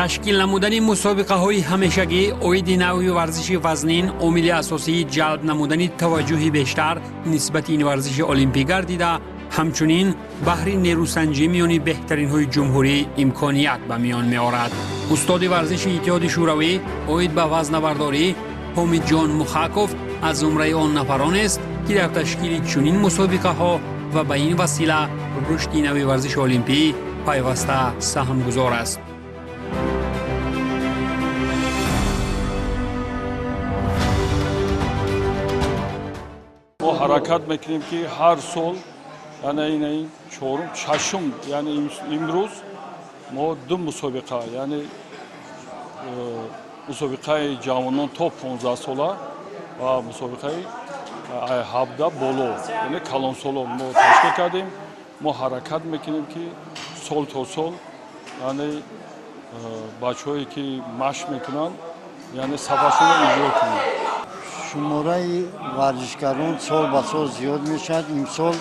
Ташкил намудани мусобиқаҳои ҳамешагӣ оиди навъи варзиши вазнин омили асосии ҷалб намудани таваҷҷӯҳи бештар нисбати ин варзиши олимпӣ гардида, ҳамчунин баҳри нерӯсанҷӣ миёни беҳтаринҳои ҷумҳурӣ имконият ба миён меорад. Устоди варзиши Иттиҳоди Шӯравӣ оид ба вазнабардорӣ Ҳомидҷон Мухаков аз зумраи он нафаронест, ки дар ташкили чунин мусобиқаҳо ва ба ин васила рушди нави варзиши олимпӣ пайваста саҳмгузор аст. Мо ҳаракат мекунем, ки ҳар сол, яъне ин чорум, шашум, яъне имрӯз мо ду мусобиқа, яъне мусобиқаи ҷавонон то 15 сола ва мусобиқаи 17 боло, яъне калонсолон мо ташкил кардем. Мо ҳаракат мекунем, ки сол то сол, яъне бачаҳое ки машқ мекунанд, яъне сафаршонро иҷро кунем. Шумораи варзишгарон сол ба сол зиёд мешавад. Имсол,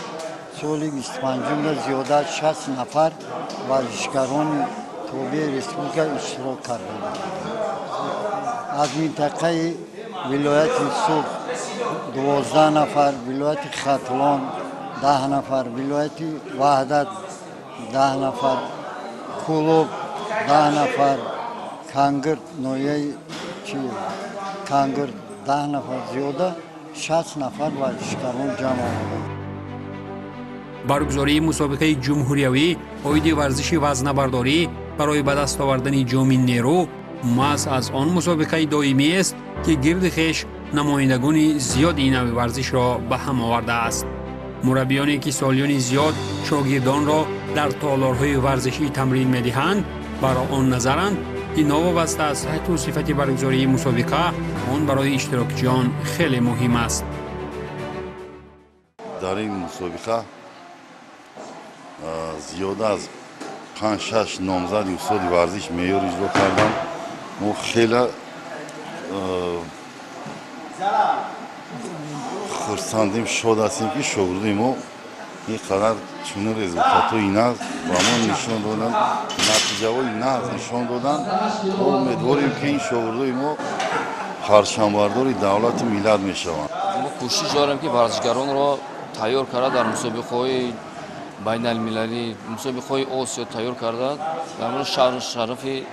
соли 25-умда, зиёда аз 60 нафар варзишгарони тобеи республика иштирок карданд. Аз минтақаи вилояти Суғд 12 нафар, вилояти Хатлон 10 нафар, вилояти Ваҳдат 10 нафар, Кӯлоб 10 нафар, Кангирт, ноҳияи чи Кангирт 10 нафар, зиёда 60 нафар варзишгарон ҷамъ омаданд. Баргузории мусобиқаи ҷумҳуриявӣ оиди варзиши вазнабардорӣ барои ба даст овардани ҷоми нерӯ маҳз аз он мусобиқаи доимиест, ки гирди хеш намояндагони зиёди ин нави варзишро ба ҳам овардааст. Мураббиёне, ки солиёни зиёд шогирдонро дар толорҳои варзишӣ тамрин медиҳанд, бар он назаранд, ки новобаста аз сатҳу сифати баргузории мусобиқа, он барои иштирокчиён хеле муҳим аст. Дар ин мусобиқа зиёда аз панҷ-шаш номзади устоди варзиш меъёр иҷро карданд. Мо хеле хурсандем, шод ҳастем, ки шогирдои мо ин қадар чунин результатҳои нағз ба мо нишон доданд, натиҷаҳои нағз нишон доданд. Мо умедворем, ки ин шогирдои мо парчамбардори давлату миллат мешаванд. Мо кӯшиш дорем, ки варзишгаронро тайёр карда, дар мусобиқаҳои байналмилалӣ, мусобиқаҳои Осиё тайёр карда, дар шаъну шарафи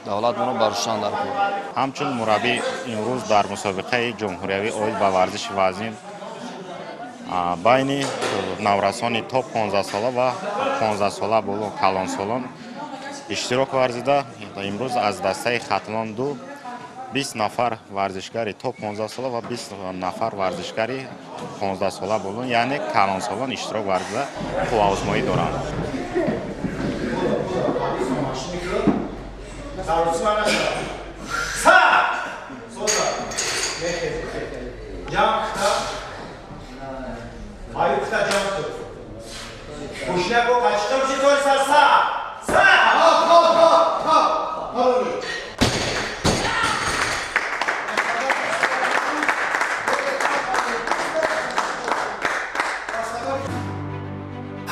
давлатмонро барӯшан дар кор. Ҳамчун мураббӣ имрӯз дар мусобиқаи ҷумҳуриявӣ оид ба варзиши вазнин байни наврасони то 15 сола ва 15 сола боло, калонсолон иштирок варзида, имрӯз аз дастаи Хатлон ду 20 нафар варзишгари то 15 сола ва 20 нафар варзишгари 15 сола боло, яъне калонсолон иштирок варзида, қувваозмоӣ доранд.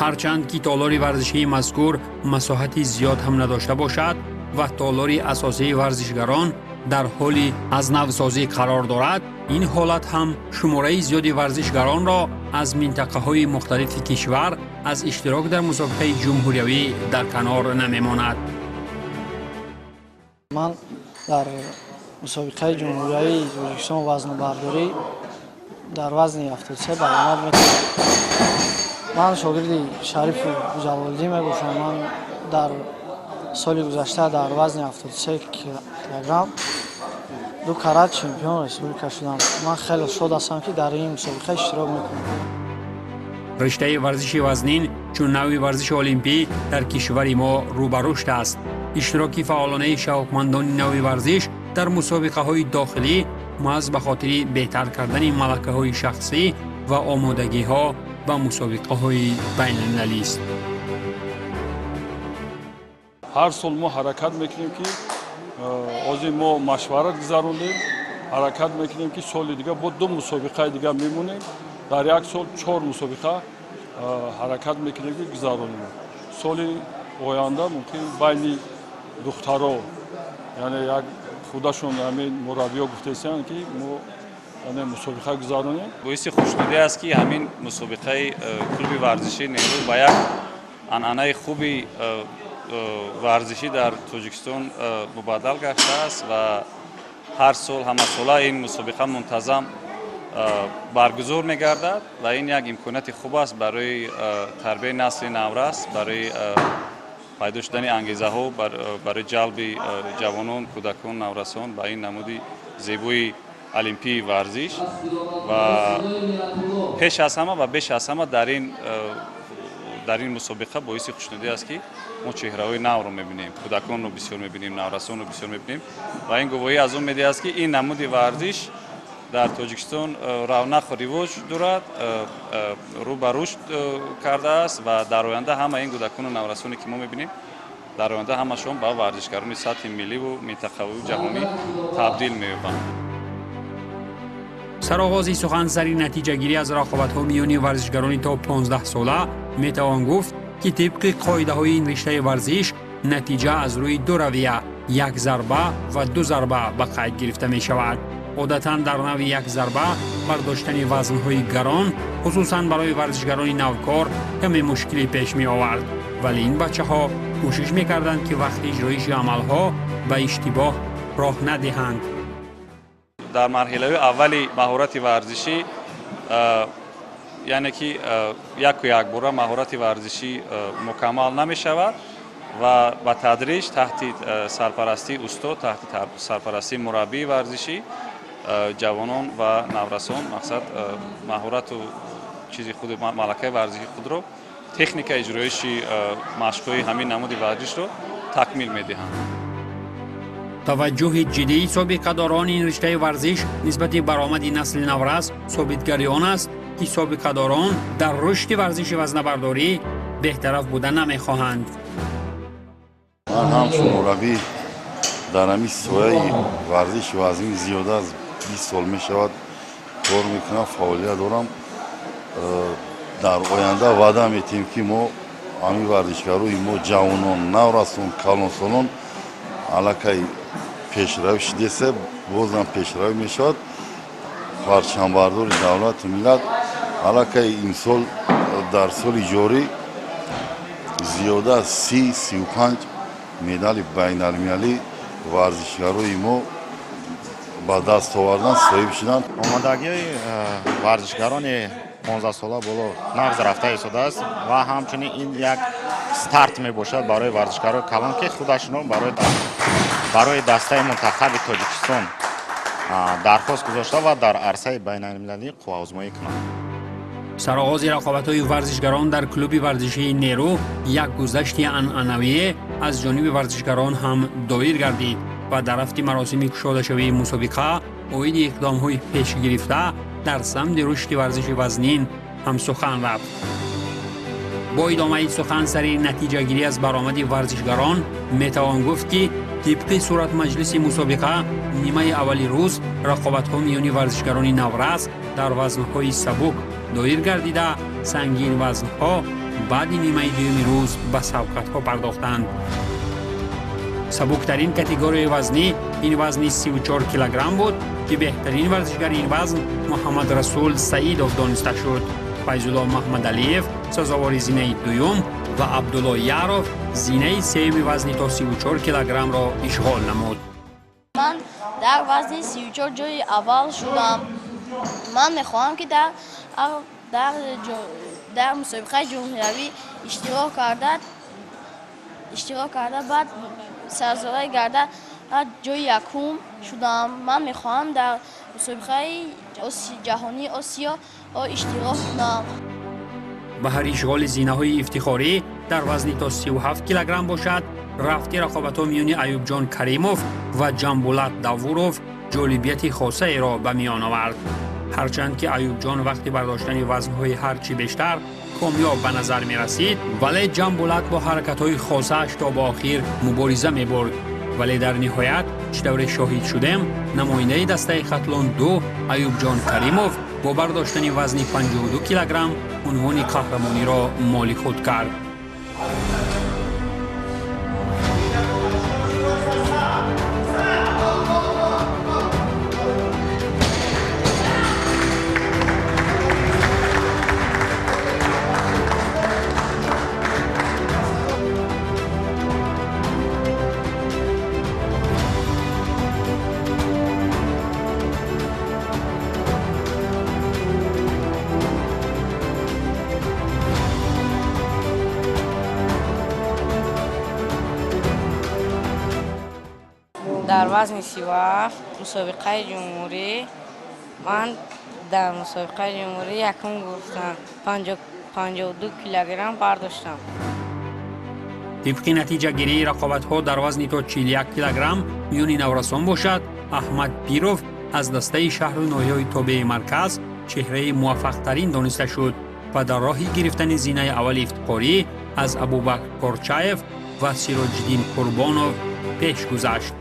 Ҳарчанд ки толори варзишии мазкур масоҳати зиёд ҳам надошта бошад ва толори асосии варзишгарон дар ҳоли аз навсозӣ қарор дорад, ин ҳолат ҳам шумораи зиёди варзишгаронро аз минтақаҳои мухталифи кишвар аз иштирок дар мусобиқаи ҷумҳуриявӣ дар канор намемонад. Ман дар мусобиқаи ҷумҳуриявии Тоҷикистон вазнбардорӣ дар вазни 73 баромад мекунам. Ман шогирди Шарифу Ҷалолиддин мебошам. Ман дар соли гузашта дар вазни 73 килограмм ду карат чемпион республика шудам. Ман хеле шод ҳастам, ки дар ин мусобиқа иштирок мекунам. Риштаи варзиши вазнин чун навъи варзиши олимпӣ дар кишвари мо рӯ ба рушд аст. Иштироки фаъолонаи шавқмандони навъи варзиш дар мусобиқаҳои дохилӣ маҳз ба хотири беҳтар кардани малакаҳои шахсӣ ва омодагиҳо ба мусобиқаҳои байналмилалист. Ҳар сол мо ҳаракат мекунем, ки ҳозир мо машварат гузарондем, ҳаракат мекунем, ки соли дигар бо ду мусобиқаи дигар мемонем. Дар як сол чор мусобиқа ҳаракат мекунем, ки гузаронем. Соли оянда мумкин байни духтаро Яъне як худашон ҳамин мураббиҳо гуфтаистанд, ки мо яъне мусобиқа гузаронем. Боиси хушнудӣ аст, ки ҳамин мусобиқаи клуби варзишии Нерӯ ба як анъанаи хуби варзишӣ дар Тоҷикистон мубаддал гаштааст ва ҳар сол, ҳамасола ин мусобиқа мунтазам баргузор мегардад ва ин як имконияти хуб аст барои тарбияи насли наврас, барои пайдо шудани ангезаҳо, барои ҷалби ҷавонон, кӯдакон, наврасон ба ин намуди зебои олимпии варзиш ва пеш аз ҳама ва беш аз ҳама дар ин мусобиқа боиси хушнудӣ аст, ки мо чеҳраҳои навро мебинем, кӯдаконро бисёр мебинем, наврасонро бисёр мебинем ва ин гувоҳӣ аз он медиҳад, ки ин намуди варзиш дар Тоҷикистон равнақу ривоҷ дорад, рӯ ба рушд кардааст ва дар оянда ҳама ин кӯдакону наврасоне, ки мо мебинем, дар оянда ҳамашон ба варзишгарони сатҳи милливу минтақавию ҷаҳонӣ табдил меёбанд. Сароғози сухан сари натиҷагирӣ аз рақобатҳо миёни варзишгарони то 15 сола метавон гуфт, ки тибқи қоидаҳои ин риштаи варзиш натиҷа аз рӯи ду равия, як зарба ва ду зарба, ба қайд гирифта мешавад. Одатан дар навъи як зарба бардоштани вазнҳои гарон, хусусан барои варзишгарони навкор, каме мушкилӣ пеш меовард, вале ин бачаҳо кӯшиш мекарданд, ки вақти иҷроиши амалҳо ба иштибоҳ роҳ надиҳанд. Дар марҳилаи аввали маҳорати варзишӣ, яъне ки яку якбора маҳорати варзишӣ мукаммал намешавад ва ба тадриҷ таҳти сарпарастии устод, таҳти сарпарастии мураббии варзишӣ ҷавонон ва наврасон мақсад маҳорату чизи худ, малакаи варзиши худро, техника иҷроиши машқҳои ҳамин намуди варзишро такмил медиҳанд. Таваҷҷӯҳи ҷиддии собиқадорони ин риштаи варзиш нисбати баромади насли наврас собитгари он аст, ки собиқадорон дар рушди варзиши вазнабардорӣ беҳтараф буда намехоҳанд. Ман ҳамчун мураббӣ дар ҳамин соҳаи варзиши вазнин зиёда аз 20 сол мешавад кор мекунам, фаъолият дорам. Дар оянда ваъда метиҳем, ки мо ҳамин варзишгарои мо, ҷавонон, наврасон, калонсолон, аллакай пешравӣ шудеса, бозам пешравӣ мешавад. Парчамбардори давлату миллат аллакай имсол, дар соли ҷорӣ, зиёда аз 30-35 медали байналмилалӣ варзишгарои мо ба даст овардан, соҳиб шуданд. Омодагии варзишгарони 15-сола боло нағз рафта истодааст ва ҳамчунин ин як старт мебошад барои варзишгарои калон, ки худашонро барои дастаи мунтахаби Тоҷикистон дархост гузошта ва дар арсаи байналмилалӣ қувваозмоӣ кунанд. Сароғози рақобатҳои варзишгарон дар клуби варзишии Нерӯ як гузашти анъанавие аз ҷониби варзишгарон ҳам доир гардид ва дар рафти маросими кушодашавии мусобиқа оиди иқдомҳои пешгирифта дар самти рушди варзиши вазнин ҳам сухан рафт. Бо идомаи сухан сари натиҷагирӣ аз баромади варзишгарон метавон гуфт, ки тибқи суратмаҷлиси мусобиқа нимаи аввали рӯз рақобатҳо миёни варзишгарони наврас дар вазнҳои сабук доир гардида, сангин вазнҳо баъди нимаи дуюми рӯз ба сабқатҳо пардохтанд. Сабуктарин категорияи вазнӣ ин вазни 34 килограмм буд, ки беҳтарин варзишгари ин вазн Муҳаммадрасул Саидов дониста шуд. Файзулло Маҳмадалиев сазовори зинаи дуюм ва Абдулло Яров зинаи сеюми вазни то 34 килограммро ишғол намуд. Ман дар вазни 34 ҷои аввал шудам. Ман мехоҳам, ки дар мусобиқаи ҷумҳуриявӣ иштирок карда, баъд сазоварӣ гарда, ҷои якум шудам. Ман мехоҳам дар мусобиқаи ҷаҳонии Осиё иштирок кунам. Ба ҳар ишғоли зинаҳои ифтихорӣ дар вазни то 37 килограмм бошад, рафти рақобатҳо миёни Аюбҷон Каримов ва Ҷамбулат Давуров ҷолибияти хосаеро ба миён овард. Ҳарчанд ки Аюбҷон вақти бардоштани вазнҳои ҳарчи бештар комёб ба назар мерасид, вале Ҷамбулат бо ҳаракатҳои хосааш то ба охир мубориза мебурд. Вале дар ниҳоят, чӣ тавре шоҳид шудем, намояндаи дастаи Хатлон 2 Аюбҷон Каримов бо бардоштани вазни 52 килограмм унвони қаҳрамониро моли худ кард. Дар вазни 37 мусобиқаи ҷумҳурӣ ман дар мусобиқаи ҷумҳурӣ якум гуфтам, 52 килограмм бардоштам. Тибқи натиҷагирии рақобатҳо дар вазни то 41 килограмм миёни наврасон бошад, Аҳмад Пиров аз дастаи шаҳру ноҳияҳои тобеи марказ чеҳраи муваффақтарин дониста шуд ва дар роҳи гирифтани зинаи аввали ифтихорӣ аз Абубакр Корчаев ва Сироҷиддин Қурбонов пеш гузашт.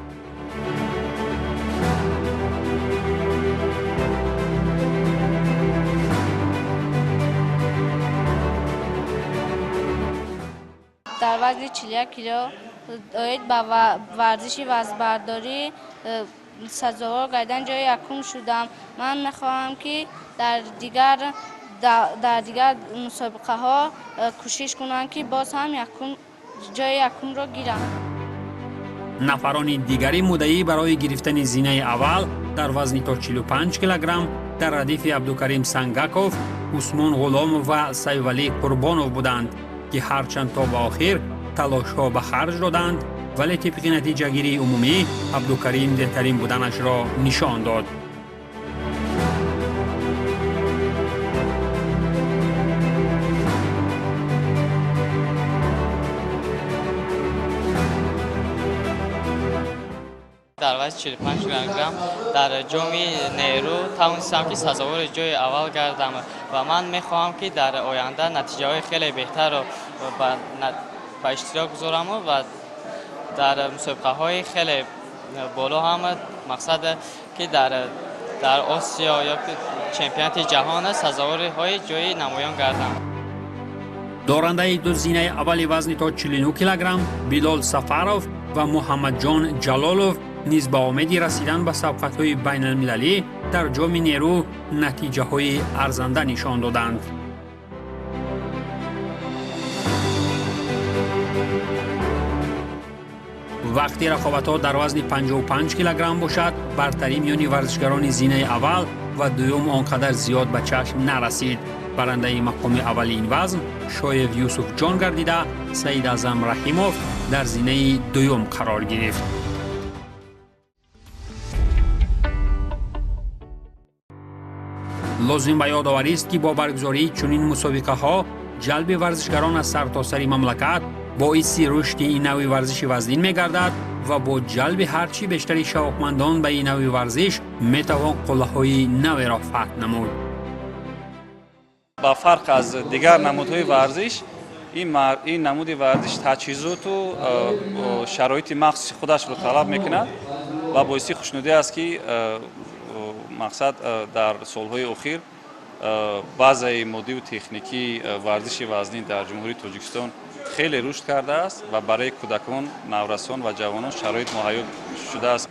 Дар вазни 41 кило оид ба варзиши вазнбардорӣ сазовор гардан ҷои якум шудам. Ман мехоҳам, ки дар дигар мусобиқаҳо кӯшиш кунам, ки боз ҳам ҷои якумро гирам. Нафарони дигари муддаӣ барои гирифтани зинаи аввал дар вазни то 45 килограмм дар радифи Абдукарим Сангаков, Усмон Ғуломов ва Сайвалӣ Қурбонов буданд, ки ҳарчанд то ба охир талошҳо ба харҷ доданд, вале тибқи натиҷагирии умумӣ Абдукарим беҳтарин буданашро нишон дод. Дар вазни 45 килограмм дар ҷоми Нерӯ тавонистам, ки сазовори ҷои аввал гардам ва ман мехоҳам, ки дар оянда натиҷаҳои хеле беҳтарро ба иштирок гузорам ва дар мусобиқаҳои хеле боло ҳам, мақсад ки дар Осиё ё чемпионати ҷаҳон сазовориҳои ҷои намоён гардам. Дорандаи ду зинаи аввали вазни то 49 килограмм Билол Сафаров ва Муҳаммадҷон Ҷалолов низ ба омеди расидан ба сабқатҳои байналмилалӣ дар ҷоми Нерӯ натиҷаҳои арзанда нишон доданд. Вақти рақобатҳо дар вазни 55 килограмм бошад, бартарӣ миёни варзишгарони зинаи аввал ва дуюм он қадар зиёд ба чашм нарасид. Барандаи мақоми аввали ин вазн Шоев Юсуфҷон гардида, Саид Аъзам Раҳимов дар зинаи дуюм қарор гирифт. Лозим ба ёдоварист, ки бо баргузории чунин мусобиқаҳо ҷалби варзишгарон аз сартосари мамлакат боиси рушди ин навъи варзиши вазнин мегардад ва бо ҷалби ҳарчи бештари шавқмандон ба ин навъи варзиш метавон қуллаҳои наверо фатҳ намуд. Ба фарқ аз дигар намудҳои варзиш, ин намуди варзиш таҷҳизоту шароити махсуси худашро талаб мекунад ва боиси хушнудӣ аст, ки мақсад дар солҳои охир баъзаи моддиву техникии варзиши вазнин дар Ҷумҳурии Тоҷикистон хеле рушд кардааст ва барои кӯдакон, наврасон ва ҷавонон шароит муҳайё шудааст.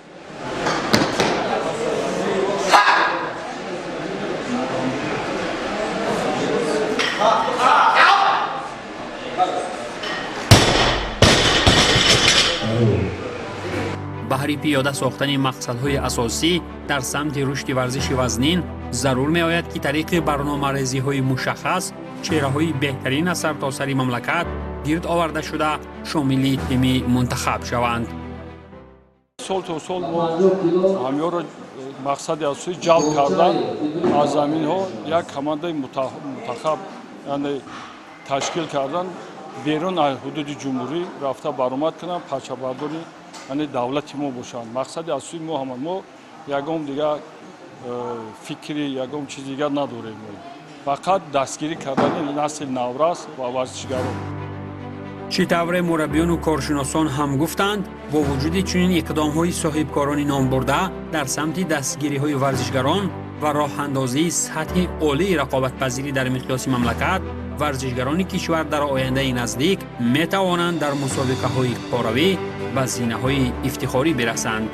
Баҳри пиёда сохтани мақсадҳои асосӣ дар самти рушди варзиши вазнин зарур меояд, ки тариқи барномарезиҳои мушаххас чеҳраҳои беҳтарин аз сартосари мамлакат гирд оварда шуда шомили тими мунтахаб шаванд. Сол то сол мо ҳамёро мақсади асосӣ ҷалб кардан аз заминҳо як командаи мунтахаб, яъне ташкил кардан, берун аз ҳудуди ҷумҳурӣ рафта баромад кунанд, парчабардори яъне давлати мо бошанд. Мақсади асосии мо ҳама мо ягон дигар фикри, ягон чизи дигар надорем, фақат дастгирӣ кардани насли наврас ва варзишгарон. Чӣ тавре мураббиёну коршиносон ҳам гуфтанд, бо вуҷуди чунин иқдомҳои соҳибкорони номбурда дар самти дастгириҳои варзишгарон ва роҳандозии сатҳи олии рақобатпазирӣ дар миқёси мамлакат, варзишгарони кишвар дар ояндаи наздик метавонанд дар мусобиқаҳои қоравӣ ба зинаҳои ифтихорӣ бирасанд.